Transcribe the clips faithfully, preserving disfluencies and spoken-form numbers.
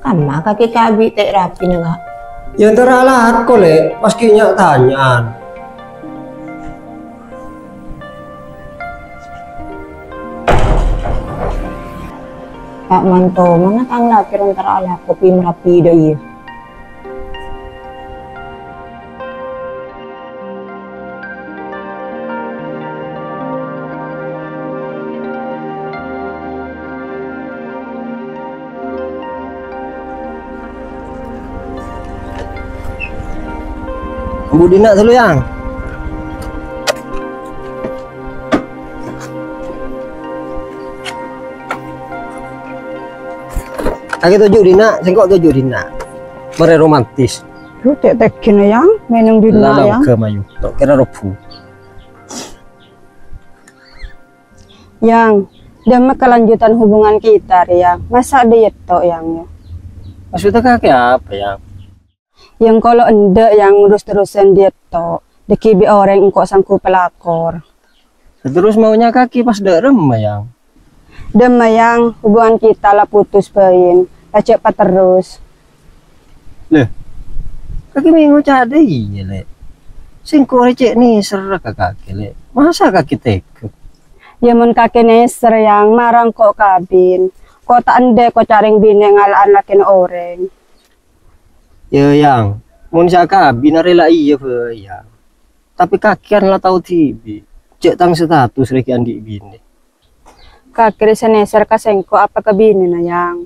Amma kakè kabbhi ta' rapi nèka. Ya, ta' alako, Lè', pas ghi' nya-tanya'an. Ta' manto, mangkana tang lakè ron ta' alako pi-marapi dâ' iyâ. Ambu dinna' ghâllu, Yang. Kakè toju' dinna', sèngko' toju' dinna'. Marè romantis. Lu cè' tègghina, Yang, mènèng dinna', Yang. Ghâ mayu. Tok kèra robu. Yang, dâ'emma kelanjutan hubungan kita rèya? Masa' dâ' iyâ tok, Yang, ya? Maksudnya kakè apa, Yang? Yang kolo endâ', Yang, terros-terrosan dâ' iyâ tok. Dâgghi' bi' orèng engko' sanggup palakor. Terros maunya kakè pas dâ' remma, Yang? Dâ'emma, Yang, hubungan kita la putus bhâi, la jhâ' paterros. Lè, kakè mè' ngoca' dâ' iyâ, Lè'. Sèngko' rè cè' nèserra ka kakè, Lè'. Masa' kakè tega? Ya, mon kakè nèser, Yang, mara engko' kabin. Ko' ta' endâ' ko' carèng binè' ngala'an lakèna orèng. Ya, Yang, mon sè akabin arè la iyâ bhâi, Yang. Tapè kakè kan la tao dhibi', jhâ' tang status rè ghi' andi' binè. Kakè rè sè nèser ka sèngko' apa ka binèna, Yang?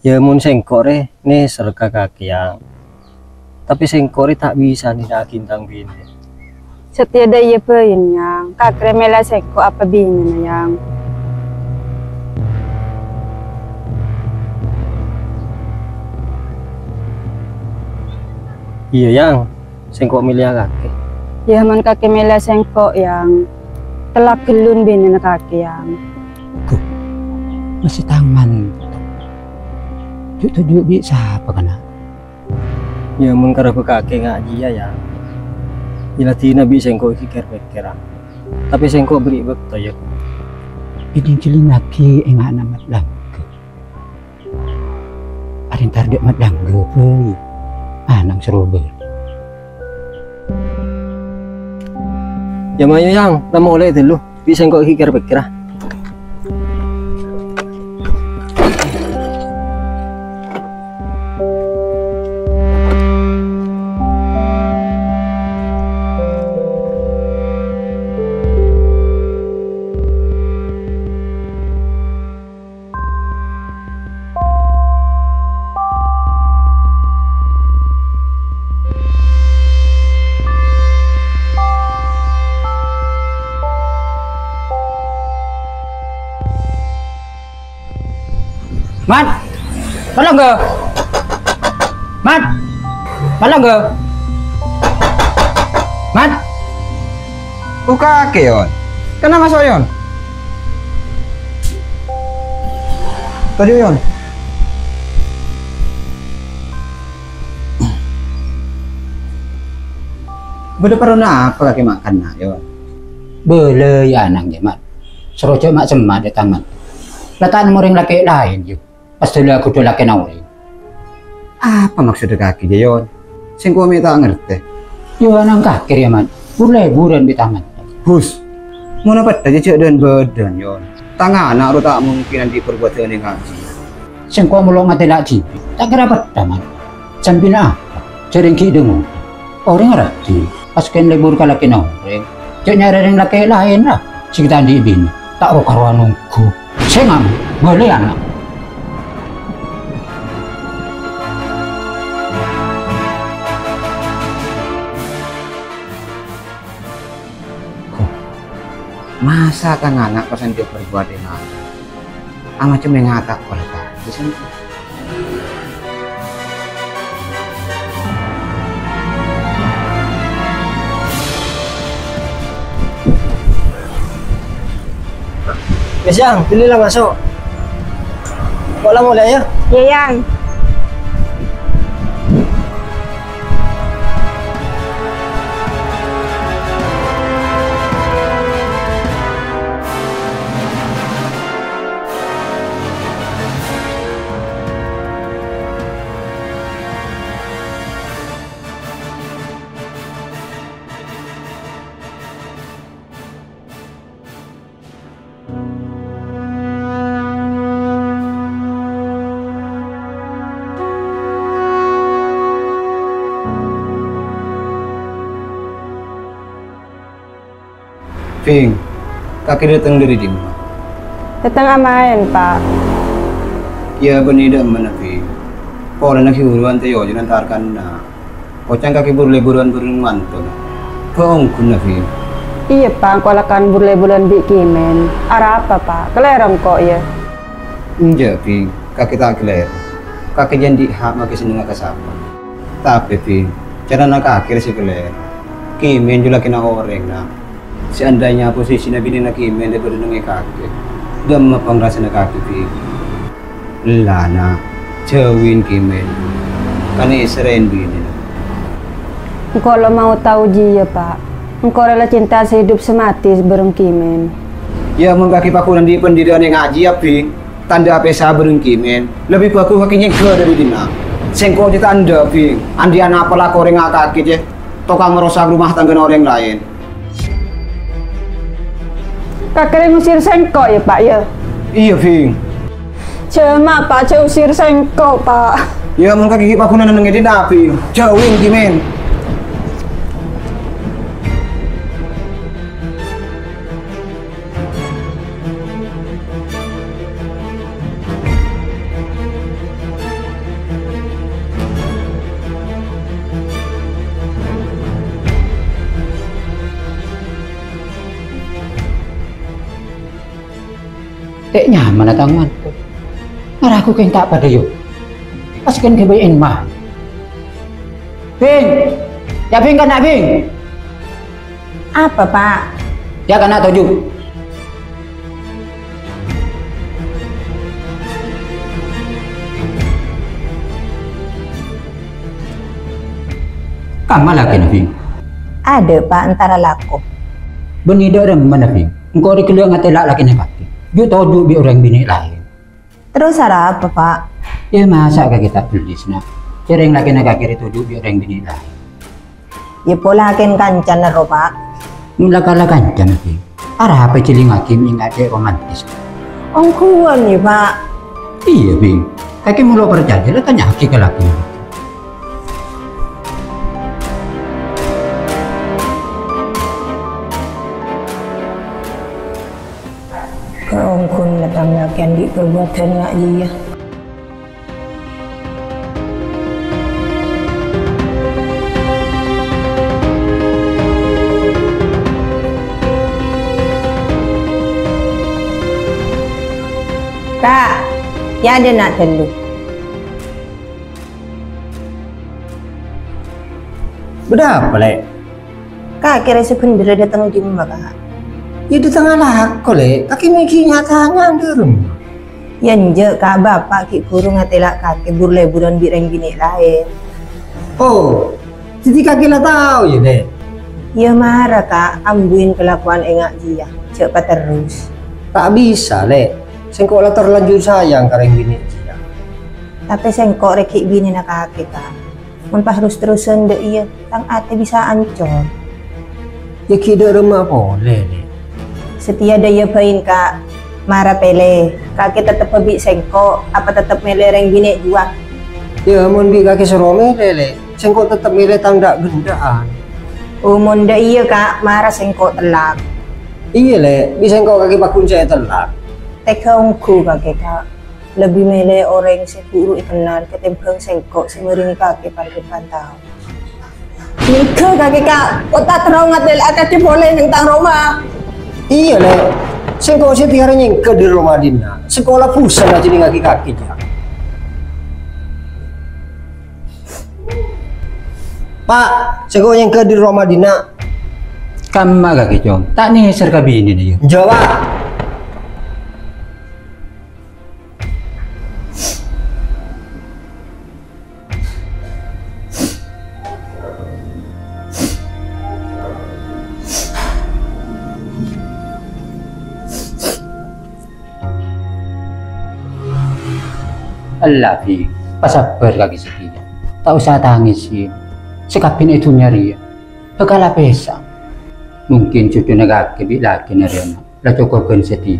Ya, mon sèngko' rè nèser ka kakè, Yang. Tapè sèngko' rè ta' bisa nèna'aghi tang binè. Satèya dâ' iyâ bhâi, Yang. Kakè rè mèlè sèngko' apa binèna, Yang? Iyâ, Yang. Sèngko' mèlèya kakè. Ya, mon kakè mèlè sèngko', Yang. Tella ghellun binèna kakè, Yang. Ghu, masè tang manto. Ju'-toju' bi' sapa, kana'? Ya, mon karabhâ kakè nga' jiyâ, Yang. Èladhinâ bi' sèngko' ghi' kèr-pèkkèran. Tapè sèngko' bherri' bâkto, ya. Èdhing-jhelling aghi' ènga'na mat langghu. Arè entar dâ' mat langghu bhâi. Ana'na sè robâ. Ya, mayu, Yang, la molè ghâllu. Bi' sèngko' ghi' kèr-pèkkèra. Mat! Palongghu! Mat! Palongghu! Mat! Buka'aghi, Yon. Kèna maso', Yon. Toju', Yon. Bâdâ parlona apa kakè ma' kanna', Yon? Bâlâi ana'na, Mat. Soro jhâ' ma'-semma' dâ' taman. La ta' nemmo orèng lakè' laèn, Yon. Pas dhuli aghudhu lakèna orèng. Apa maksoddhâ kakè, Yon? Sèngko' mè' ta' ngartè. Yo, ana'na kakè rèya, Man. Bur-lèburân bi' taman. Gus, mon apa ta' jhâ' dhân-bâdhân, Yon. Tang ana' ro ta' mungkin andi' parbuwâdhân ngaji. Sèngko' molo ngatèla' dhibi', ta' kèra pettha, Man. Sambina apa? Jhâ' rèng ghi' dhângo. Orèng raddhin, pas kèng lebur ka lakèna orèng. Jhâ' nyarè rèng lakè' laèn, ra. Sè ghi' ta' andi' binè, ta' ro-karowan ongghu. Sè ngam, bâlâi ana'. Huh. Masa' tang ana' pas andi' parbuwâdhân? Ama cemeng ata' perkara. Wis, Yang, dhuli la maso'. Kok la molè, ya? Iyâ, Yang. Bhing, kakè dâteng dâri dimma? Dâteng amaèn, Pa'. Iyâ, bânnè dâ' emma'na, Bhing. Polana ghi' buruwân tèyos jhunan tarkanna. Oca'na kakè bur-lèburân bâreng mantona. Bâ' ongghuna, Bhing. Iyâ, Pa', engko' lakar bur-lèburân bi' Kèmèn. Arapa, Pa'? Kalèro engko', yâ? Enjâ', Bhing. Kakè ta' kalèro. Kakè jhân andi' hak makè sennengnga ka sapa. Tapè, Bhing, carana kakè rè sè kalèro. Kèmèn jhu lakèna orèng, Na'. Seandainya posisina binèna Kèmèn lè bâdâ neng è kakè, ghâmma pangrasana kakè, Bhing? Ella, Na', jhâuwi Kèmèn. Kanèserrè binèna. Engko' lo' mau tao jiyâ, Pa'. Engko' rè la cinta sehidup semati bâreng Kèmèn. Iyâ, mon kakè paghun andi' pandhiriyân ngajhi, yâ, Bhing. Tandhâ pèsa bâreng Kèmèn, lebbi bhâghus kakè nyèngghâ dâri dinna'. Sèngko' jâ tandhâ, Bhing. Andi' ana' apa la korènga kakè, jâ. Tokang marosak rumah tanggana orèng laèn. Kakè rè ngusir sèngko', yâ, Pa', yâ? Iyâ, Bhing. Jhâ' ma', Pa', jhâ' usir sèngko', Pa'. Iyâ, mon kakè ghi' paghunna neng è dinna', Bhing. Jhâuwi Kèmèn. Tè' nyamana tang manto. Mara aku kèng ta' padâ, yâ. Pas kèng ghâbây ènma. Bhing! Yâ, Bhing, kana', Bhing! Apa, Pa'? Yâ, kana' toju'. Kamma lakèna, Bhing? Adâ', Pa', entara lako. Bânnè dâ' remmana, Bhing? Engko' rè ghellâ' ngatèla' lakèna kakè. Jhu toju' bi' orèng binè' laèn. Terros arapa, Pa'? Yâ, masa' kakè ta' bellis, Na'? Jhâ' rèng lakèna kakè rè toju' bi' orèng binè' laèn. Yâ, pola kèng kancana ro, Pa'. Mon la kala kancana, Bhing. Arapa èjhilingngaghi mè' enga' cè' romantis? Ongghuwân, yâ, Pa'. Iyâ, Bhing. Kakè mon lo' parcajâ, la tanya'aghi ka lakèna. Kaongghuwân la tang lakè andi' parbuwâdhân nga' jiyâ. Ka', yâ, dâ' na' ghâllu. Bâdâ apa, Lè'? Kakè rè sabhendherrâ dâteng dimma, Ka'? Yâ, dâteng alako, Lè'. Kakè mè' ghi' nya-tanya dâ' remma. Yâ, enjâ', Ka', Bapa' ghi' bhuru ngatèla' kakè bur-lèburân bi' rèng binè' laèn. Oh, dhâddhi kakè la tao, yâ, Lè'? Yâ, mara, Ka', ambuin kalakowan enga' jiyâ. Jhâ' paterros. Ta' bisa, Lè'. Sèngko' la terlanjur sayang ka rèng binè' jiyâ. Tapè sèngko' rè ghi' binèna kakè, Ka'. Mon pas ros-terrosan dâ' iyâ, tang atè bisa ancor. Yâ ghi' dâ' remma polè, Lè'. Satèya dâ' iyâ bhâi, Ka'. Mara pèlè, kakè tettep bi' sèngko', apa tettep mèlè rèng binè' jiyâ? Yâ, mon bi' kakè soro mèlè, Lè', sèngko' tettep mèlè tang dâ'-ghândhâ'ân. Oh, mon dâ' iyâ, Ka', mara sèngko' tellak. Iyâ, Lè', bi' sèngko' kakè pagghun sè ètellak. Tegghâ ongghu kakè, Ka'. Lebbi mèlè orèng sè buru èkennal katèmbhâng sèngko' sè marèngè kakè parkèr pantau. Nyèngghâ kakè, Ka', otak terro ngatèla' kakè polè neng tang roma. Iyâ, Lè'. Sèngko' satèya rè nyèngghâ dâri roma dinna'. Sakola busa ngajhâlingngaghi kakè, jâ. Pa', sèngko' nyèngghâ dâri roma dinna'. Kamma kakè, Cong. Ta' nèser ka binèna, yâ. Jâ, Pa'. Ella, Bhing, pasabbhâr kakè satèya. Ta' osa tangès, Bhing. Sakabbhiyânna è dhunnya rèya bhâkal apèsa. Mungkin jhudhuna kakè bi' lakèna rèya, Na'. La cokop ghân satèya.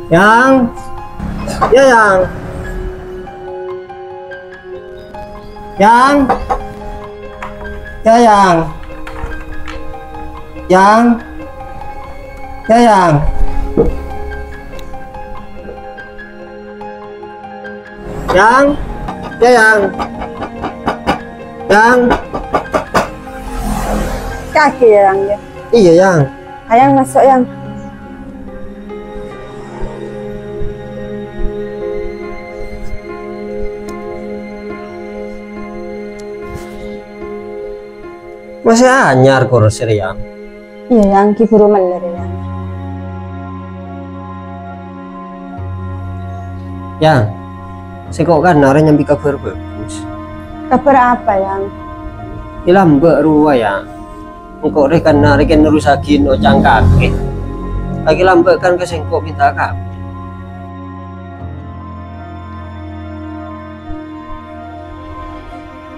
Yang. Ya, Yang. Yang. Ya, Yang. Yang. Ya, Yang. Yang. Ya, Yang. Yang. Kakè, ya, Yang, ya? Iyâ, Yang. Ayo masuk, Yang. Masih anyar kursi rèya, Yang. Iyâ, Yang, ghi' buru mellè rèya, Yang. Yang, sèngko' kan arè nyambi kabhâr bhâghus. Kabhâr apa, Yang? Ghi' lambâ' rowa, Yang. Engko' rè kan arè kèng nerrossaghi oca'na kakè. Kakè lambâ' kan ka sèngko' mènta kabhâr.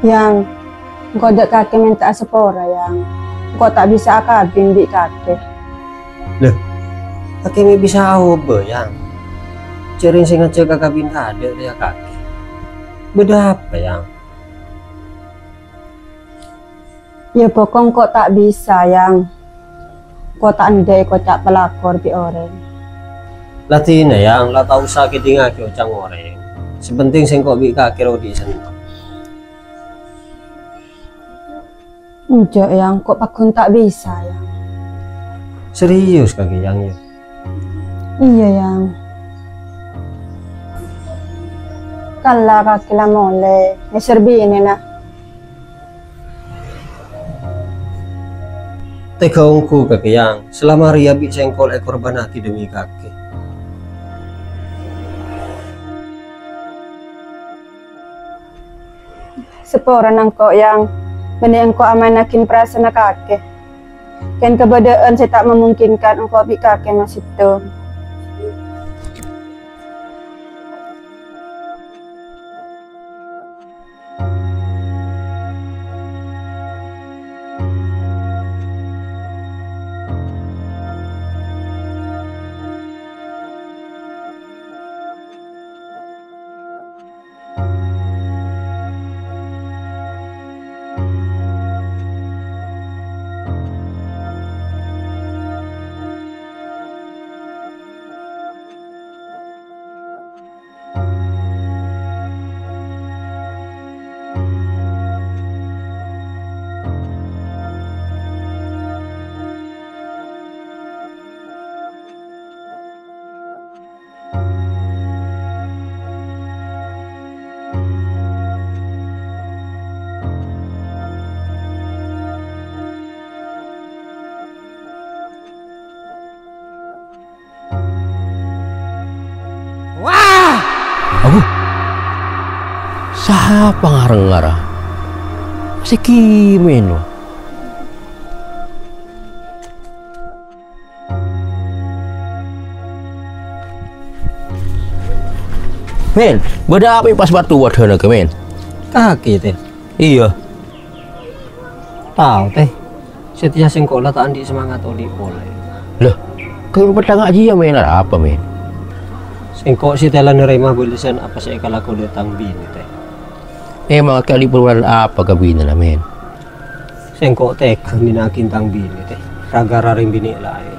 Yang, engko' jhâ' kakè mènta'a sapora, Yang. Engko' ta' bisa akabin bi' kakè. Lè, kakè mè' bisa aobâ, Yang? Jhâ' rèng sè ngajhâk akabin tadâ' rèya kakè. Bâdâ apa, Yang? Yâ, pokok engko' ta' bisa, Yang. Engko' ta' endâ' èkoca' palakor bi' orèng. La dinah, Yang, la ta' osa kèdingngaghi oca'na orèng. Sè pentèng sèngko' bi' kakè odi' senneng. Enjâ', Yang, engko' pagghun ta' bisa, Yang. Serius kakè, Yang, yâ? Iyâ, Yang. Kala kakè la molè, nèser binèna. Tèga ongghu kakè, Yang, salama rèya bi' sèngko' èkorbhânnaghi demi kakè. Saporana engko', Yang, bânnè engko' amanaghin parasa'anna kakè. Kèng kabâdâ'ân sè ta' mamungkinkan engko' bi' kakè masettong. Wah! Abu. Sapa ngareng-ngareng? Sè Kimen, wah. Men, bâdâ apa pas bâto wadhâna, Men? Kakè, Tè. Iyâ. Tao, Tè. Satèya sèngko' la ta' andi' semangat odi' polè. Lho, kok petang aji ya, Men? Arapa, Men? Sèngko' satèya la narèma bâlessan apa sè èkalako dâ' tang binè, Tè. Emang kali perbuatan apa ka binèna, Men? Sèngko' tega mèna'aghi tang binè, Tè, ra-gara rèng binè laèn.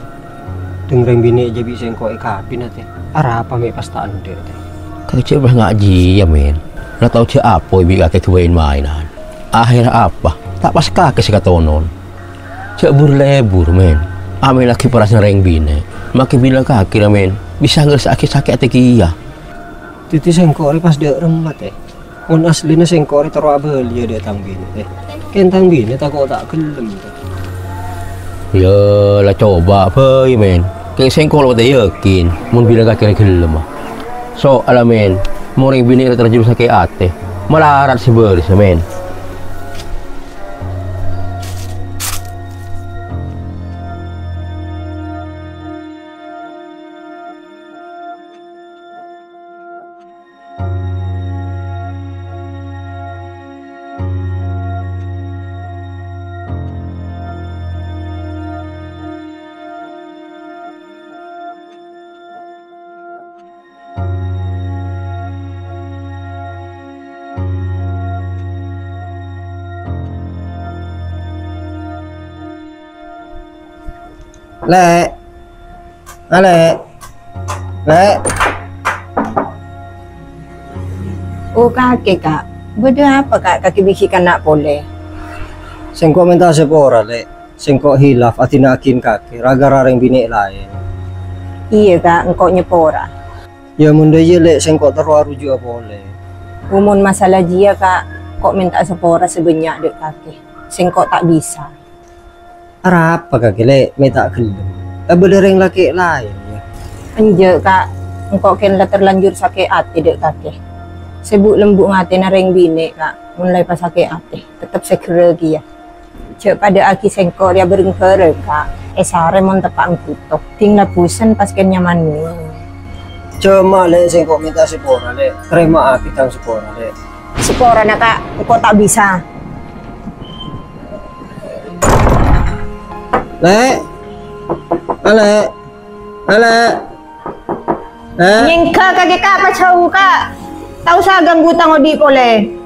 Dâng rèng binè jâ' bi' sèngko' èkabina, Tè. Arapa mè' pas ta' endâ', Tè? Kakè jhâ' pas ngajhi, ya, Men. La tao jhâ' apoy bi' kakè ghâbây maènan. Akhèrra apa? Ta' pas kakè sè katonon. Jhâ' bur-lebur, Men. Amènaghi parasa'an rèng binè. Makkè bilâ kakè, Men. Bisa ngarassa'aghi sakè' atè kèya. Dhâddhi sèngko' rè pas dâ' remma, Tè. Mon asllina sèngko' rè terro abâliyâ dâ' tang binè, Tè. Kèng tang binè tako' ta' ghellem, Tè. Yâ, la coba bhâi, Men. Kèng sèngko' lo' ta' yakin, mon bilâ kakè rè ghellem, ah. Soalla, Men, mon rèng binè rè terjun sakè' atè, malarat sè bârâs, Men. Lè'. Alè'. Lè'. Oh, kakè, Ka'. Bâdâ apa, Ka'? Kakè bi' ghi' kanna' polè. Sèngko' mènta sapora, Lè'. Sèngko' hilaf adina'aghin kakè, ra-ghârâ rèng binè' laèn. Iyâ, Ka', engko' nyapora. Yâ, mon dâ' iyâ, Lè', sèngko' terro aruju'â polè. Mon masalah jiyâ, Ka', engko' mènta sapora sè bânnya' dâ' kakè. Sèngko' ta' bisa. Arapa kakè, Lè', mè' ta' ghellem? Ka bâdâ rèng lakè' laèn, yâ? Enjâ', Ka'. Engko' kèng la terlanjur sakè' atè dâ' kakè. Sè bu'-lembu' ngatèna rèng binè', Ka', mon la èpasakè' atè, tettep sè ghârâ kèya. Jhâ' padâ'aghi sèngko' rèya bhâreng-bhâreng, Ka'. Èsarè mon teppa' engguto. Ding la bhusen pas kèng nyaman. Coma, Lè', sèngko' mènta sapora, Lè'. Tarèma'aghi tang sapora, Lè'. Saporana, Ka', engko' ta' bisa. Lè'. Alè'. Alè'. Lè'. Nyèngghâ kakè, Ka', pajhâu, Ka'. Ta' osa ganggu tang odi' polè.